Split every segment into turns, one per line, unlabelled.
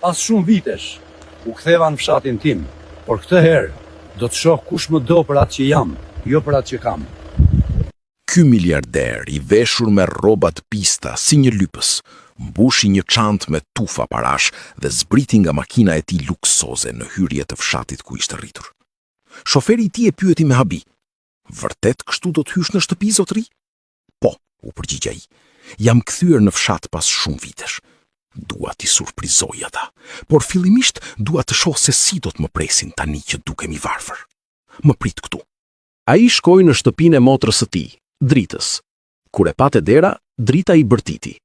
Pas shumë vitesh, u ktheva në fshatin tim, por këtë herë do të shoh kush më do për atë që jam, jo për atë që kam.
Ky miliarder i veshur me rroba të pista si një lypës, mbushi një çantë me tufa parash dhe zbriti nga makina e tij luksoze në hyrje të fshatit ku ishte rritur. Shoferi i tij e pyeti me habi, Vërtet kështu do të hysh në shtëpi, zotëri? Po, u përgjigj ai. Jam kthyer në fshat pas shumë vitesh. Dua t'i surprizoj ata, por fillimisht dua të shoh se si do të më presin tani që dukem i varfër. Më prit këtu.
Ai shkoi në shtëpinë e motrës së tij, Dritës. Kur e pa te dera, Drita i bërtiti.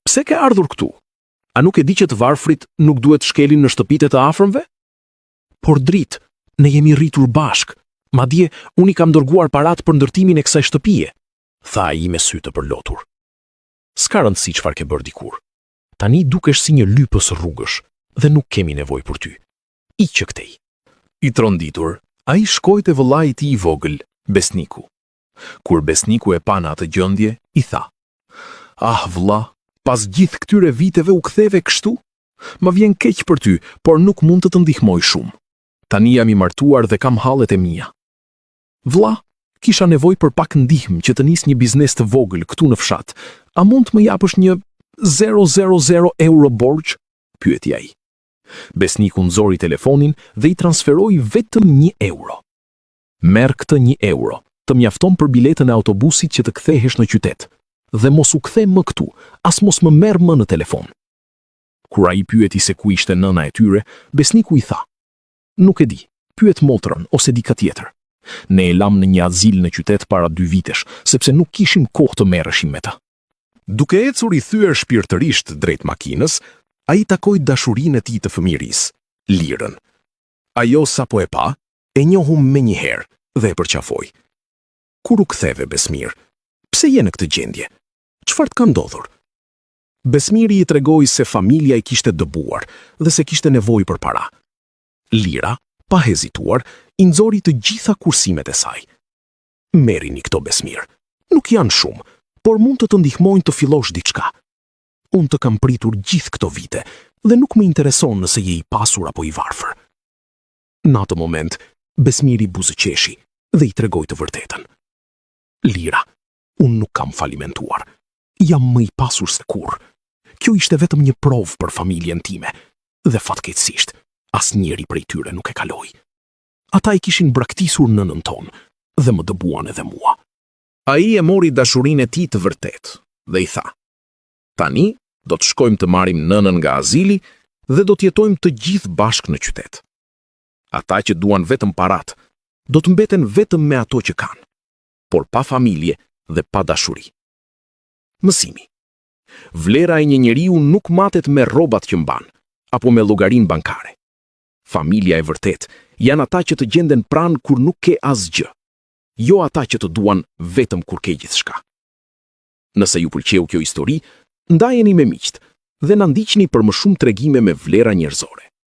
Pse ke ardhur këtu? A nuk e di që të varfrit nuk duhet të shkelin në shtëpitë e të afërmve? Por Dritë, ne jemi rritur bashkë. Madje, unë i kam dërguar paratë për ndërtimin e kësaj shtëpie, tha ai me sy të përlotur. S'ka rëndësi çfarë ke bërë dikur. Tani dukesh si një lypës rrugësh dhe nuk kemi nevojë për ty. Ik që këtej.
I tronditur, ai shkoi te vëllai i tij i vogël, Besniku. Kur Besniku e pa në atë gjendje, i tha: Ah, vëlla, pas gjithë këtyre viteve u ktheve kështu? Më vjen keq për ty, por nuk mund të të ndihmoj shumë. Tani jam i martuar dhe kam hallet e mia. Vëlla, kisha nevojë për pak ndihmë që të nis një biznes të vogël këtu në fshat. A mund të më japësh një 000 euro borxh? pyeti ai. Besniku nxori telefonin dhe i transferoi vetëm një euro. Merr këtë një euro, të mjafton për biletën e autobusit që të kthehesh në qytet. Dhe mos u kthe më këtu, as mos më merr më në telefon. Kur ai pyeti se ku ishte nëna e tyre, Besniku i tha, Nuk e di, pyet motrën ose dikë tjetër. Ne e lamë në një azil në qytet para dy vitesh, sepse nuk kishim kohë të merreshim me të. Duke ecur i thyer shpirtërisht drejt makinës, ai takoi dashurinë e tij të fëmijërisë, Lirën. Ajo sapo e pa, e njohu menjëherë dhe e përqafoi. Kur u ktheve, Besmir? Pse je në këtë gjendje? Çfarë të ka ndodhur? Besmiri i tregoi se familja e kishte dëbuar dhe se kishte nevojë për para. Lira, pa hezituar, i nxori të gjitha kursimet e saj. Merrini këto Besmir. Nuk janë shumë, por mund të të ndihmojnë të fillosh diçka. Unë të kam pritur gjithë këto vite dhe nuk më intereson nëse je i pasur apo i varfër. Në atë moment, Besmiri buzëqeshi dhe i tregoi të vërtetën. Lira, unë nuk kam falimentuar. Jam më i pasur se kurrë. Kjo ishte vetëm një provë për familjen time dhe fatkeqësisht, asnjëri prej tyre nuk e kaloi. Ata e kishin braktisur nënën tonë dhe më dëbuan edhe mua. Ai e mori dashurinë e tij të vërtetë dhe i tha, Tani do të shkojmë të marrim nënën nga azili dhe do të jetojmë të gjithë bashkë në qytet. Ata që duan vetëm paratë, do të mbeten vetëm me ato që kanë, por pa familje dhe pa dashuri. Mësimi. Vlera e një njeriu nuk matet me rrobat që mban, apo me llogarinë bankare. Familja e vërtetë janë ata që të gjenden pranë kur nuk ke asgjë, jo ata që të duan vetëm kur ke gjithçka. Nëse ju pëlqeu kjo histori, ndajeni me miqtë dhe na ndiqni për më shumë tregime me vlera njerëzore.